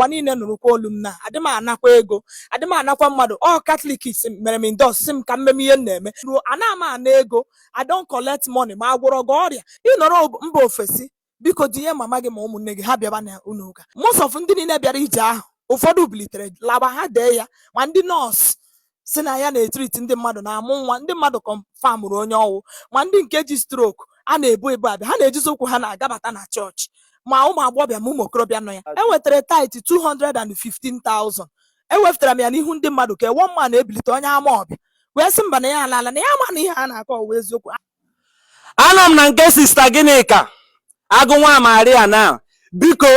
Ụwa niile nụrụkwa olu m na adị m anakwa ego, adị m anakwa mmadụ. Ọ Katọlik si mere m endorse, si m ka mmemme ihe m na-eme ruo ana m ana ego. I don't collect money. Ma agwọrọ gị ọrịa, ịnọrọ mba ofesi, biko dinye mama gị ma ụmụnne gị ha bịaba na ụlọ ụka. Most of ndị niile bịara ije ahụ, ụfọdụ bilitere laba, ha dee ya. Ma ndị nọọsụ si na ya na-etreat ndị mmadụ na-amụ nwa, ndị mmadụ confirmụrụ onye ọwụ. Ma ndị nke ji stroke a na-ebu ebu abịa, ha na-ejizi ụkwụ ha na-agabata na chọọchị. Ma ụmụ agbọghọbịa ma ụmụ okorobịa nọ ya, e nwetara tithe 215,000. Ewepụtara m ya n'ihu ndị mmadụ ka one man na-ebilite, onye ama ọbịa wee sị mba, na ya alaala, na ya ama na ihe a na-akọ ọwụ eziokwu. Anọ m na nke Sister Gịnịka Agụ nwa Maria na biko,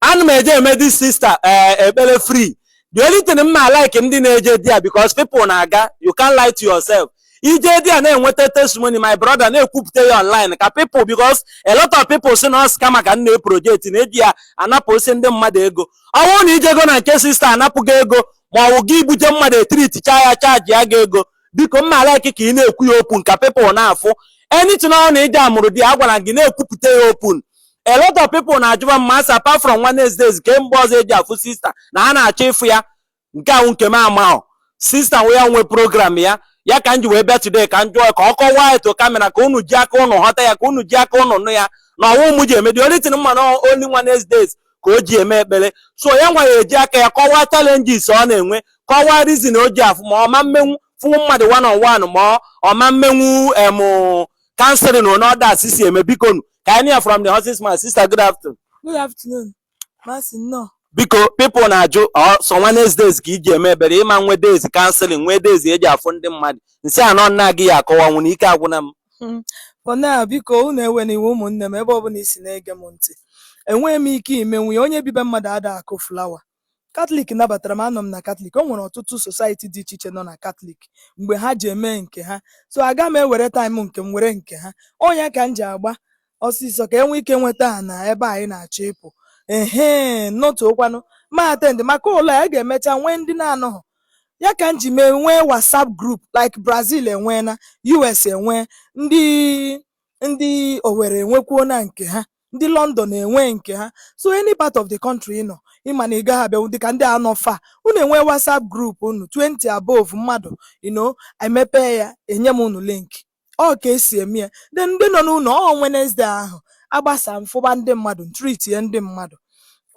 ana m eje eme this sister ekpere free. The only thing m ma like ndị na-eje there, because people na-aga, you can't lie to yourself, ije there na-enweta testimony, my brother, na-ekwupụta ya online ka people, because a lot of people si na scammer ka m na-eproject na-eji ya anapụ osi ndị mmadụ ego. Ọ bụrụ na ijego na nke sister anapụgo ego, ma ọ bụ gị buje mmadụ etreaticha ya, charge ya gị ego, biko mma like ka ị na-ekwu ya open ka people na-afụ anything. Ọ na ije amụrụ di, a gwara gị na-ekwupụta ya open. A lot of people na-ajụba m masị, apart from Wednesdays, ke mgbe ọzọ eji afụ sister na ha na-achọ ịfụ ya. Nke ahụ nke m amahụ sister nwe ya nwe program ya, ya ka m ji wee bịa today ka m jụọ ka ọ kọwaa eto camera, ka unu ji aka unu ghọta ya, ka unu ji aka unu nụ ya na ọnwụ ụmụ ji eme. The only thing mma na only Wednesdays ka o ji eme ekpere, so ya nwa ya eji aka ya kọwaa challenges ọ na-enwe, kọwaa reason o ji afụ ma ọma mmenwu fụ mmadụ one on one, ma ọma mmenwu em counseling na others si eme. Biko nu, ka anyị ya from the horse's mouth. Sister, good afternoon. Good afternoon, masị, nnọọ. Biko, people na-ajụ, ọ sọ Wednesdays ka iji eme ekpere, ịma nwe days counseling, nwe days eji afụ ndị mmadụ nsị anọ nna gị ya akọwanwu na ike agwụna m. For now, biko unu ewe n'iwe, ụmụnne m, ebe ọbụla isi na-ege m ntị, enweghị m ike imenwu ya. Onye bibe mmadụ ada akụ flower. Katọlik nabatara m, anọ m na Katọlik. O nwere ọtụtụ society dị iche iche nọ na Katọlik mgbe ha ji eme nke ha, so aga m ewere time nke m were nke ha. Ọnya ka m ji agba ọsịsọ ka e nwee ike nweta ha na ebe anyị na-achọ ịpụ ehe nọtuokwanụ ma attend maka ụlọ a ga-emecha nwee ndị na-anọghọ ya ka m ji mee nwee WhatsApp group, like Brazil enwee na US, enwee ndị Owerri enwekwuo na nke ha, ndị London enwe nke ha. So any part of the country ị nọ, ịma na ị gaghị abịanwu, dịka ndị anọ fa, unu enwe WhatsApp group unu 20 above mmadụ, emepe ya, enye m unu link. Ọ ka esi eme ya. Then ndị nọ n'ụlọ, ọ Wednesday ahụ agbasa mfụba ndị mmadụ, treatie ndị mmadụ.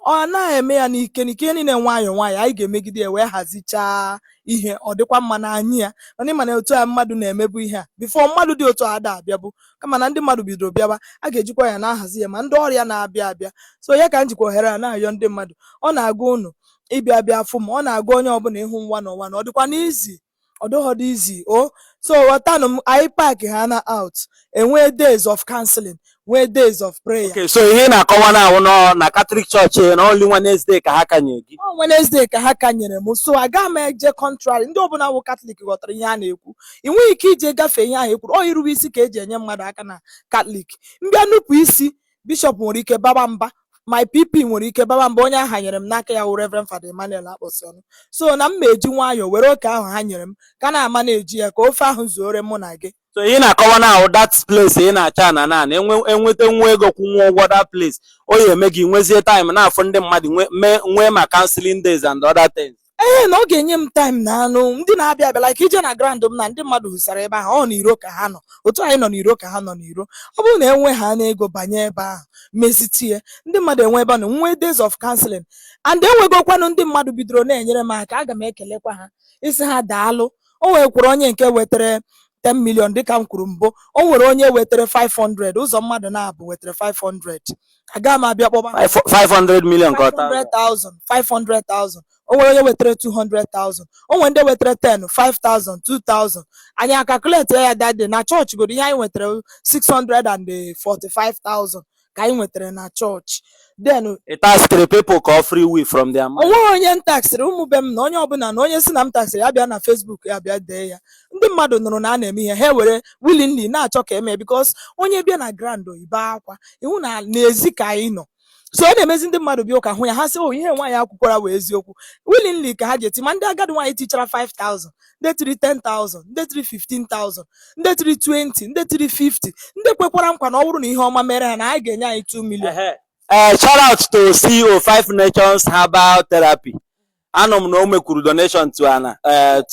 Ọ anaghị eme ya n'ike n'ike, ihe niile nwayọọ nwayọọ. Anyị ga-emegide ya wee hazichaa ihe, ọ dịkwa mma n'anya ya. Mana ịma na otu a mmadụ na-emebu ihe a before, mmadụ dị otu a ada abịabụ, kama na ndị mmadụ bidoro bịawa, a ga-ejikwa ya na-ahazi ya, ma ndị ọrịa na-abịa abịa. So ya ka m jikwa ohere a na-ayọ ndị mmadụ, ọ na-agụ unu ịbịa bịa fụ m, ọ na-agụ onye ọbụla ịhụ nwa n'ụwa na ọ dịkwa n'izi, ọ dịghọdị izi o. So ghọtanụ m, anyị pack ha na out, enwee days of counseling, nwee days of prayer. Okay, so ihe ị na-akọwa na awụ nọ na Catholic Church na only Wednesday ka ha kanye gị? Ọ Wednesday ka ha ka nyere m, so aga m eje contrary. Ndị ọbụla wụ Katọlik ghọtara ihe a na-ekwu. Ị nweghị ike ije gafee ihe ahụ e kwuru. Ọ irube isi ka eji enye mmadụ aka na Katọlik. Mbịa nupụ isi, bishọp nwere ike baba mba, my PP nwere ike baba mba, onye aha nyere m n'aka ya wụ Reverend Father Emmanuel Akpọsi ọnụ. So na m ma eji nwayọọ were oke ahụ ha nyere m ka na-ama na-eji ya ka ofe ahụ zuore mụ na gị. So ihe ị na-akọwa na ahụ, that place ị na-acha na enweta nwa ego kwụnwa ụgwọ that place, o ya eme gị nwezie time na-afụ ndị mmadụ, nwee ma counseling days and other things? Ee, na ọ ga-enye m time na anụ ndị na-abịa abịa, like ije na ground m na ndị mmadụ hụsara ebe ahụ, ọ n'iro ka ha nọ, otu anyị nọ n'iro ka ha nọ n'iro. Ọ bụrụ na enwe ha na ego banye ebe ahụ mezitie ndị mmadụ, enwe ebe ahụ nwee days of counseling, and enwegokwanụ ndị mmadụ bidoro na-enyere m aka, aga m ekelekwa ha, isi ha daalụ. O nwekwara onye nke wetara 10 million, dịka m kwuru mbụ. O nwere onye wetara 500, ụzọ mmadụ na-abụ wetara 500. Aga m abịa kpọba 500 million ka ọ taa? 500,000, 500,000. O nwere onye wetara 200,000, o nwere ndị wetara 10, 5,000, 2,000. Anyị acalculate ya that day na chọọchị godo, ihe anyị nwetara 645,000 ka anyị nwetara na chọọchị then. Ị taskịrị people ka ọ free will from their mind? Onweghị onye m taxịrị. Ụmụ be m na onye ọbụla na onye si na m taxịrị ya bịa na Facebook ya bịa dee ya. Ndị mmadụ nụrụ na a na-eme ihe, ha were willingly na-achọ ka eme, because onye bịa na ground ibe akwa ihu na n'ezi ka anyị nọ. So ọ na-emezi ndị mmadụ bịa ụka hụ ya, ha sị, "O ihe nwaanyị akwụkwara wee eziokwu." Willingly ka ha ji eti. Ma ndị agadi nwaanyị tichara 5000, ndị tiri 10,000, ndị tiri 15,000, ndị tiri 20, ndị tiri 50, ndị kwekwara nkwa na ọ bụrụ na ihe ọma mere ha na anyị ga-enye anyị 2 million. Ehe. Shout out to CEO Five Nations Herbal Therapy. Anọ m na o mekwuru donation to ana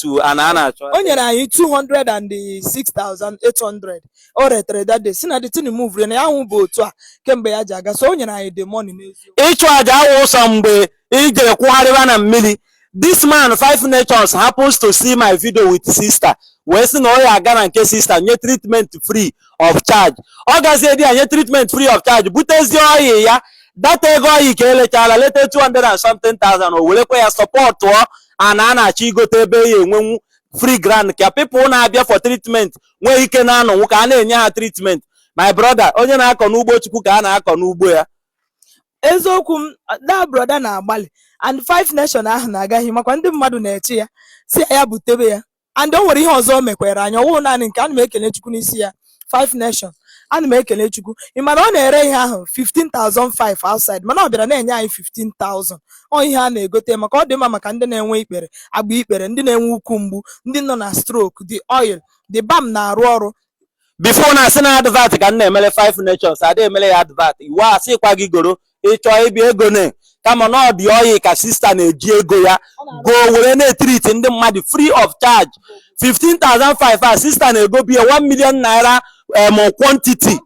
to ana a na-achọ. O nyere anyị 206,800 o retere that day, si na the thing move na ya hụ bụ otu a kemgbe ya ji aga. So o nyere anyị the money n'eziokwu. Ịchụ aja awụ ụsọ mgbe ijere kwụgharịba na mmiri. This man Five Nations happens to see my video with sister, wee sị na ọ ya aga na nke sister nye treatment free of charge. Ọ gazie di ya nye treatment free of charge, butezie oyi ya data ego oyi ka elechala leta 200 and something thousand. O werekwa ya supportụọ ana a na-achọ igote ebe ya enwenwu free ground ka people na-abịa for treatment nwee ike na-anọnwụ ka a na-enye ha treatment. My brother, onye na-akọ n'ugbo Chukwu ka a na-akọ n'ugbo ya. Eziokwu m, that brother na-agbalị, and Five Nation ahụ na-agaghị makwa ndị mmadụ na-eche ya si ya butebe ya. And o nwere ihe ọzọ o mekwere anyị, ọwụ naanị nke ana m ekele Chukwu n'isi ya. Five Nation, ana m ekele Chukwu. Ị mana ọ na-ere ihe ahụ 15,500 outside, mana ọ bịara na-enye anyị 15,000. Ọ ihe a na-egote maka ọ dị mma maka ndị na-enwe ikpere agba ikpere, ndị na-enwe ukwu mgbu, ndị nọ na stroke. The oil, the balm na-arụ ọrụ. Before na asị na advert ka m na-emele Five Nations, ada emele ya advert. Iwu asịkwa gị goro ịchọọ ịbịa ego ne, kama na ọ dị oyi ka sister na-eji ego ya go were na-etreat ndị mmadụ free of charge. 15,500 a sister na-ego biya 1 million naira quantity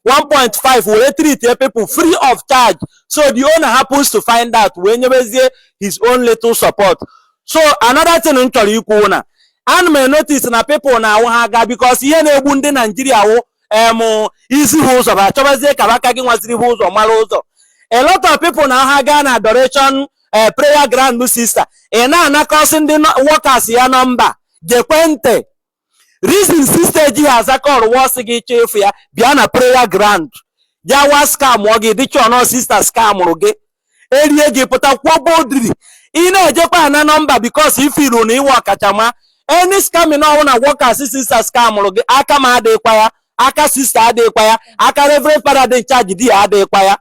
1.5 were treat people free of charge. So the owner happens to find out, wee nyebezie his own little support. So another thing m chọrọ ikwu na ana m notice na people na-awụ ha aga because ihe na-egbu ndị Naijiria wụ izi ha ụzọ, ba chọbazie ka aka gị nwaziri ha ụzọ mara ụzọ. A lot of people na ha gaa na adoration prayer ground sister, ị na-anakọsị ndị workers ya nọmba gekwe ntị. Reason sister ejighị aza call, wọsị gị chọọ ịfụ ya, bịa na prayer ground ya wa scam gị, dịcha ọnọ sister scamụrụ gị, erie gị pụta kwuo boldly. Ị na-ejekwa ana nọmba because ifiru na iwe ọkachama any scamming ọwụ na workers sister scamụrụ gị, aka m adịghịkwa ya, aka sister adịghịkwa ya, aka reverend father dị in charge di ya adịghịkwa ya.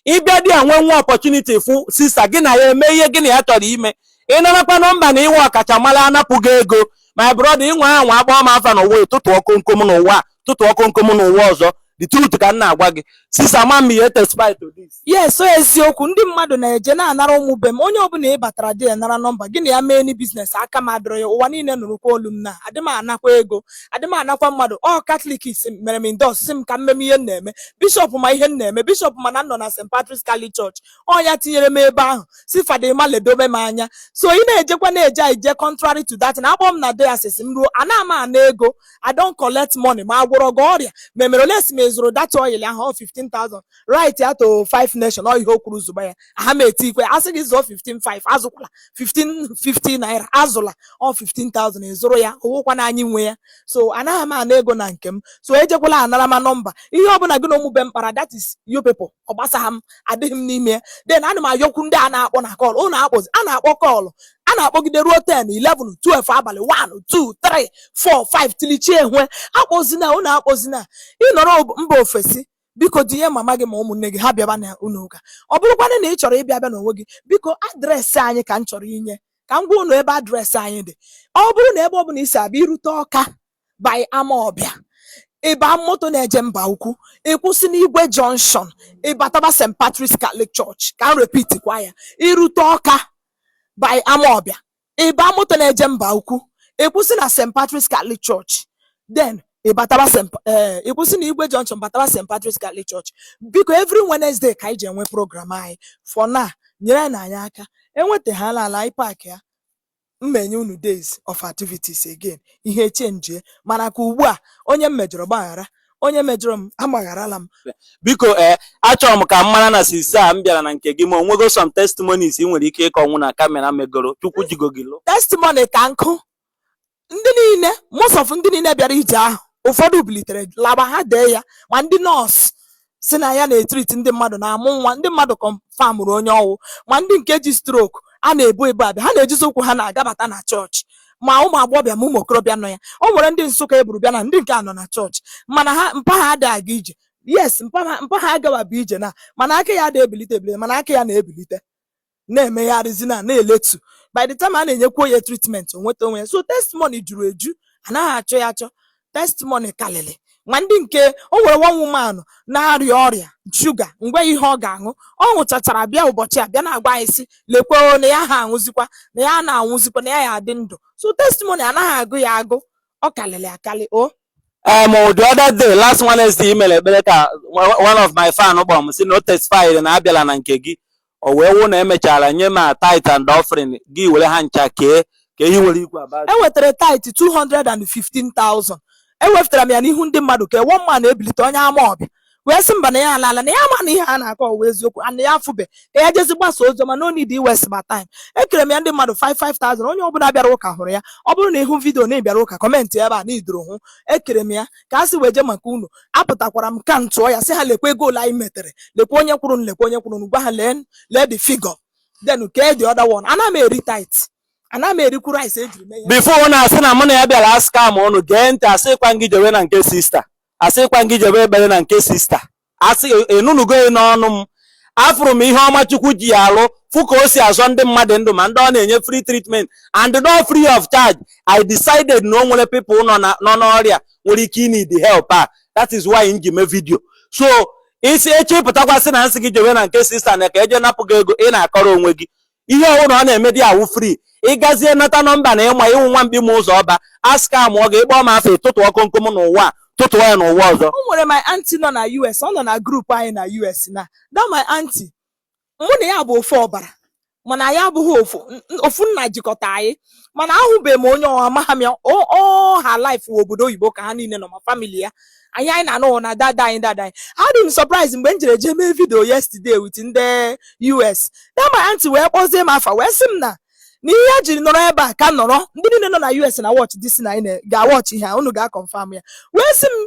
Ịbịa di ya nwee nwa opportunity fụ sister gị na ya eme ihe gị na ya chọrọ ime, ị narakwa nọmba na iwe ọkachamara anapụghị ego. My brother, ịnwe anwa agba m afa n'ụwa, tụtụọ komkom n'ụwa, tụtụọ komkom n'ụwa ọzọ. The truth ka m na-agwa gị. Sister, ma m ihe testify to this. Yes, o eziokwu. Ndị mmadụ na-eje na-anara ụmụ be m. Onye ọbụla ị batara dị ya nara nọmba gị na ya mee ni business, aka m adịrọ ya. Ụwa niile nụrụkwa olu m na adị m anakwa ego, adị m anakwa mmadụ. Ọ Catholic si mere m endorse, si m ka mmemme ihe m na-eme. Bishọp ma ihe m na-eme. Bishọp ma na m nọ na St. Patrick's Catholic Church. Ọ ya tinyere m ebe ahụ, si Fada Emma ledobe m anya. So ị na-ejekwa na-eje ije contrary to that na akpọ m na diocese m ruo, ana m ana ego. I don't collect money. Ma agwọrọ gị ọrịa, ma emere ole si m ezuru that oil ahụ, ọ 15,000 right ya to Five Nation. Ọ ihe o kwuru zụba ya aha m eti ikwe asị gị zụọ 15,500, azụkwala 1550 naira, azụla. Ọ 15,000 ezụrụ ya, owokwa na anyị nwe ya. So anaghị m ana ego na nke m. So ejekwala anara ma nọmba ihe ọbụla gị na omube mkpara. That is you people, ọ gbasagha m, adịghị m n'ime ya. Then ana m ayọkwu ndị a na-akpọ na call. Ụnụ akpọzi a na-akpọ call, a na-akpọgide ruo 10, 11, 12 abalị, 1, 2, 3, 4, 5 tilichi ehwe. Akpọzina, ụnụ akpọzina. Ịnọrọ mba ofesi, biko dinye mama gị ma ụmụnne gị ha bịaba na ụlọ ụka. Ọ bụrụkwanụ na ị chọrọ ịbịa bịa n'onwe gị, biko address anyị ka m chọrọ inye, ka m gwa unu ebe address anyị dị. Ọ bụrụ na ebe ọbụla isi abịa irute Ọka by Amaọbịa, ịba moto na-eje mba ukwu, ịkwụsị n'Igwe Junction, ịbataba St. Patrick's Catholic Church. Ka m repeat kwa ya: irute Ọka by Amaọbịa, ịba moto na-eje mba ukwu, ịkwụsị na St. Patrick's Catholic Church, then ịbataba St. Ịkwụsị na Igwe Junction, bataba St. Patrick's Catholic Church. Biko, every Wednesday ka anyị ji enwe program anyị. For now, nyere na anyị aka enwetaghala ala anyị park ya mmenye unu days of activities again, ihe chenjie. Mana ka ugbu a, onye m mejọrọ gbaghara, onye mejọrọ m agbagharala m. Biko, achọrọ m ka m mara na sister a m bịara na nke gị, ma o nwego some testimonies ị nwere ike ịkọnwụ na camera megoro Chukwu jigo gị lụ. Testimony ka nkụ. Ndị niile, most of ndị niile bịara ije ahụ, ụfọdụ bilitere laba ha dee ya. Ma ndị nọọsụ si na ya na-etreat ndị mmadụ na-amụ nwa, ndị mmadụ confirmụrụ onye ọwụ. Ma ndị nke ji stroke a na-ebu ebu abịa, ha na-ejizi ụkwụ ha na-agabata na chọọchị. Ma ụmụ agbọghọbịa ma ụmụ okorobịa nọ ya. O nwere ndị Nsụka eburu bịa na ndị nke a nọ na chọọchị, mana ha mpa ha adịghị aga ije. Yes, mpa ha agawabụ ije na, mana aka ya adịghị ebilite ebilite, mana aka ya na-ebilite na-emegharịzi na na-eletu. By the time a na-enyekwa ya treatment, o nweta onwe ya. So testimony juru eju, anaghị achọ ya achọ. Testimony karịrị. Ma ndị nke o nwere, one woman na-arịa ọrịa shuga, ngwa, ihe ọ ga-aṅụ, ọ ṅụchachara bịa ụbọchị a bịa na-agwa anyị sị lekwe na ya ha aṅụzikwa, na ya na-anwụzikwa, na ya ya adị ndụ. So testimony anaghị agụ ya agụ, ọ kalịrị akali o. The other day, last Wednesday, i mere ekpere ka one of my fan kpọrọ m sị na o testify na abịala na nke gị, o wee wụ na emechara nye ma tithe and offering gị, were ha ncha kee ka ihe nwere ikwu about. E wetara tithe 215,000, ewepụtara m ya n'ihu ndị mmadụ ka one man ebilite, onye ama ọbịa, wee sị mba, na ya alala, na ya ama na ihe a na-akọ ọwa eziokwu, and ya afụbe ka ya jezi gbasa oziọma. No need waste my time. Ekere m ya ndị mmadụ 5,000. Onye ọbụla bịara ụka hụrụ ya. Ọ bụrụ na ịhụ video na ị bịara ụka, comment ebe a na idoro hụ ekere m ya ka a sị wee jee maka unu. Apụtakwara m ka ntụọ ya, sị ha lekwa ego ole anyị metere, lekwa onye kwụrụ, lekwa onye kwụrụ. Gwa ha lee, lee the figure, then kee the other one. Ana m eri tithe, ana m erikwu rice ejiri mee ihe. Before unu asị na mụ na ya bịara scam unu, gee ntị. Asịkwa gị jewe na nke sister, asịkwa gị jewe ekpere na nke sister, asị enunugo ya n'ọnụ m. Afụrụ m ihe ọma Chukwu ji ya alụ, fụ ka o si azọ ndị mmadụ ndụ, ma ndị ọ na-enye free treatment and no free of charge. I decided na o nwere people nọ na nọ n'ọrịa nwere ike i need help a. That is why m ji mee video. So isi echi pụtakwasị na nsị gị jewe na nke sister na ka eje napụ gị ego, ị na-akọrọ onwe gị. Ihe ọbụla ọ na-eme dị awụ free. Ịgazie nata nọmba na ịma ịwụ nwa mkpi ma ụzọ ọba aska mụọ gị, ịkpọ m afọ, ịtụtụọ komkom n'ụwa a, tụtụọ ya n'ụwa ọzọ. O nwere my aunty nọ na US, ọ nọ na group anyị na US. Na that my aunty, mụ na ya bụ ofu ọbara, mana anyị abụghị ofu ofu nna jikọta anyị, mana ahụbeghị m onye ọ amaghị m ya. All her life wụ obodo oyibo ka ha niile nọ, ma family ya. Anyị na-anụ na dada anyị, dada anyị. Adị m surprise mgbe m jere jee mee video yesterday with ndị US, that my aunty wee kpọzie m afa, wee sị m na ihe ya jiri nọrọ ebe a ka nọrọ, ndị niile nọ na US na watch this, na anyị ga-watch ihe a, unu ga-confirm ya, wee sị m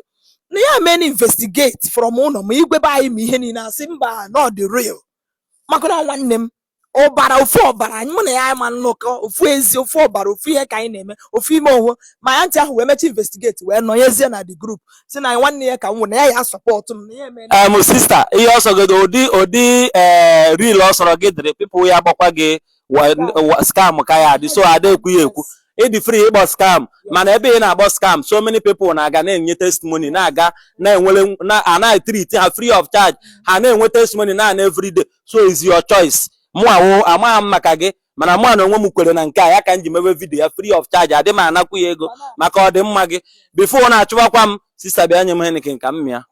na ya mee investigate from ụlọ ma igwe be anyị ma ihe niile, asị mba, na ọ dị real, maka na nwanne m ọbara, ofu ọbara anyị, mụ na ya ma nnọkọ, ofu ezi, ofu ọbara, ofu ihe ka anyị na-eme, ofu ime onwe ma ya. Ntị ahụ wee mecha investigate, wee nọnyezie na the group, si na nwanne ya ka m nwụ, na ya support m, na ya eme. Sister, ihe ọsọ gị ụdị ee real ọ sọrọ gị dịrị people ya gbakwa gị scam ka ya dị. So ada ekwu ya ekwu, ịdị free ịkpọ scam, mana ebe ị na-akpọ scam, so many people na-aga na-enye testimony, na-aga na-enwere na anaghị treat ha free of charge, ha na-enwe testimony na everyday. So is your choice. Mụ awụ amaghị m maka gị, mana mụ na onwe m kwere na nke a ya ka m ji mewe video ya free of charge. Adị m anakwu ya ego maka ọdịmma gị. Before na-achụbakwa m, sister, bịa nye m Heineken ka m mịa.